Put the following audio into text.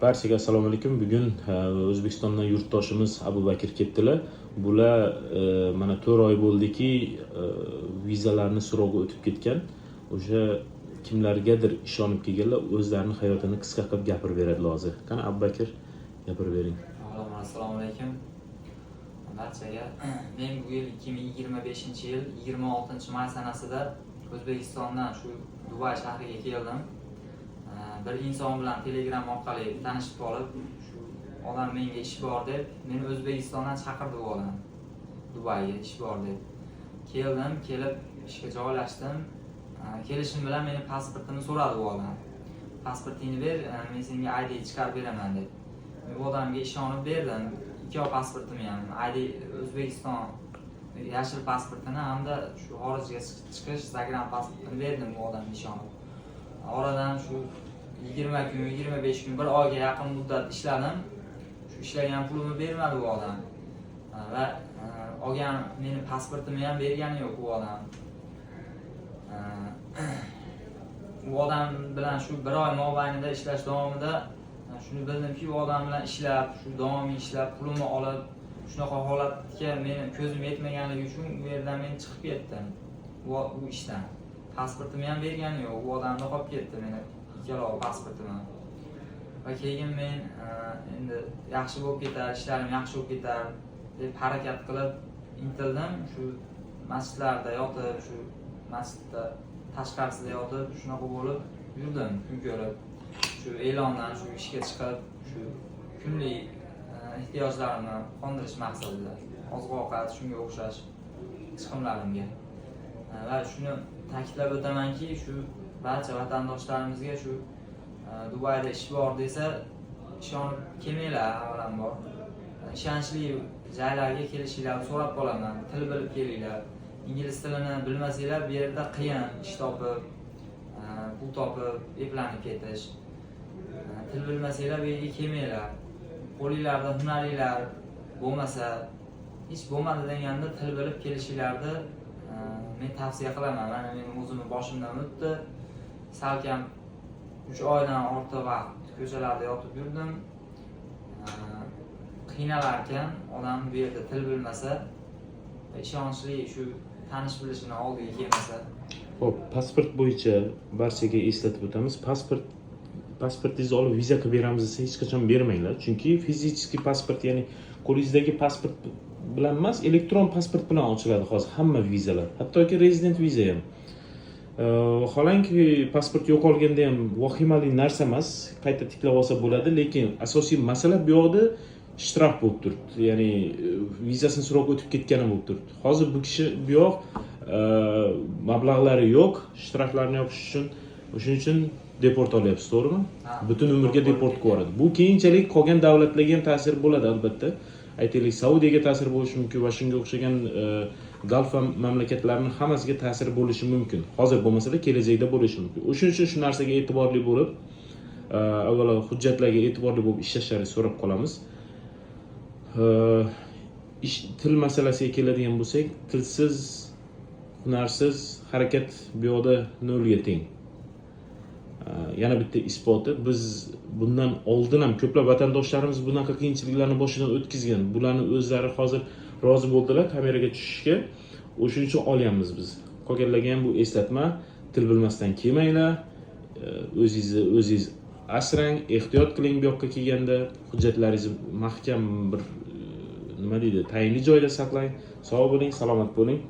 Barchaga assalomu alaykum. Bugun O'zbekistondan yurtdoshimiz Abu Bakr ketdilar. Bular mana 4 oy bo'ldiki, vizalarni срок i o'tib ketgan. O'sha kimlargadir ishonib kelganlar o'zlarini hayotini qisqa qilib gapirib beradilar hozir. Qani, Abu Bakr, gapirib bering. Avvalambor, assalomu alaykum barchaga. Men bu yil, 2025 yil 26 may sanasida O'zbekistondan shu Dubay shahriga keldim. Bir inson bilan Telegram orqali tanishib qolib, shu odam menga ish bor deb, meni O'zbekistondan chaqirdi u odam, Dubayga ish bor deb. Keldim, kelib ishga joylashdim. Kelishim bilan meni pasportimni so'radi u odam. "Pasportingni ber, men senga ID chiqarib beraman", deb. Men u odamga ishonib berdim ikkov pasportimni ham, ID, O'zbekiston yashil pasportini hamda shu xorijga chiqish загран pasportini berdim u odamga ishonib. Oradan shu 20 kun, 25 kun, bir oyga yaqin muddat ishladim. Shu ishlagan pulimni bermadi u odam va olgan meni pasportimni ham bergani yo'q u odam. U odam bilan shu bir oy mobaynida ishlash davomida shuni bildimki, u odam bilan ishlab, shu davomiy ishlab, pulimni olib, shunaqa holatga meni ko'zim yetmaganligi uchun u yerdan men chiqib ketdim u ishdan. Pasportimni ham bergani yo'q, u odamda qolib ketdi meni ikkala pasportim ham. Va keyin men endi yaxshi bo'lib ketar, ishlarim yaxshi bo'lib ketar deb harakat qilib intildim. Shu masjidlarda yotib, shu masjidda tashqarisida yotib, shunaqa bo'lib yurdim kun ko'rib. Shu e'londan shu ishga chiqib, shu kunlik ehtiyojlarimni qondirish maqsadida, oziq ovqat, shunga o'xshash chiqimlarimga. Va shuni ta'kidlab o'tamanki, shu barcha vatandoshlarimizga shu Dubayda ish bor desa, ishonib kelmanglar. Avvalambor, ishonchli joylarga kelishinglarni so'rab qolaman. Til bilib kelinglar. Ingliz tilini bilmasanglar, bu yerda qiyin ish topib, pul topib, eplanib ketish. Til bilmasanglar, bu yerga kelmanglar. Qo'linglarda hunaringlar bo'lmasa, hech bo'lmadi deganda til bilib kelishinglarni men tavsiya qilaman. Mana meni o'zimni boshimdan o'tdi. Salkam 3 oydan ortiq vaqt ko'chalarda yotib yurdim. Qiynalarkan odam bu yerda til bilmasa, ishonchli shu tanish bilishini oldiga kelmasa. Xo'p, pasport bo'yicha barchaga eslatib o'tamiz. Pasportingizni olib, viza qilib beramiz desa, hech qachon bermanglar. Chunki физический pasport, ya'ni qo'lingizdagi pasport bilan emas, elektron pasport bilan ochiladi hozir hamma vizalar. Hattoki rezident viza ham. Vaholanki pasport yo'qolganda ham vahimali narsa emas, qayta tiklab olsa bo'ladi, lekin asosiy masala bu yoqda shtraf bo'lib turibdi. Ya'ni vizasini срок o'tib ketgani bo'lib turibdi. Hozir bu kishi bu yoq mablag'lari yo'q shtraflarni yopish uchun, o'shuning uchun deport olyapsiz, to'g'rimi? Ha. Butun umrga deport qilib yuboradi. Bu keyinchalik qolgan davlatlarga ham ta'sir bo'ladi albatta. Aytaylik, Saudiyaga ta'sir bo'lishi mumkin va shunga o'xshagan Golf mamlakatlarini hammasiga ta'sir bo'lishi mumkin. Hozir bo'lmasa-da, kelajakda bo'lishi mumkin. O'shuning uchun shu narsaga e'tiborli bo'lib, avvalo hujjatlarga e'tiborli bo'lib ishlashlarini so'rab qolamiz. Ish til masalasiga keladigan bo'lsak, tilsiz, hunarsiz harakat bu yoqda nolga teng. Yana bitta isboti, biz bundan oldin ham ko'plab vatandoshlarimiz bunaqa qiyinchiliklarni boshidan o'tkazgan. Bularni o'zlari hozir rozi bo'ldilar kameraga tushishga. O'shuning uchun olyapmiz biz. Qolganlarga ham bu eslatma: til bilmasdan kelmanglar, o'zingizni o'zingiz asrang, ehtiyot qiling bu yoqqa kelganda, hujjatlaringizni mahkam bir nima deydi, tayinli joyda saqlang. Sog' bo'ling, salomat bo'ling.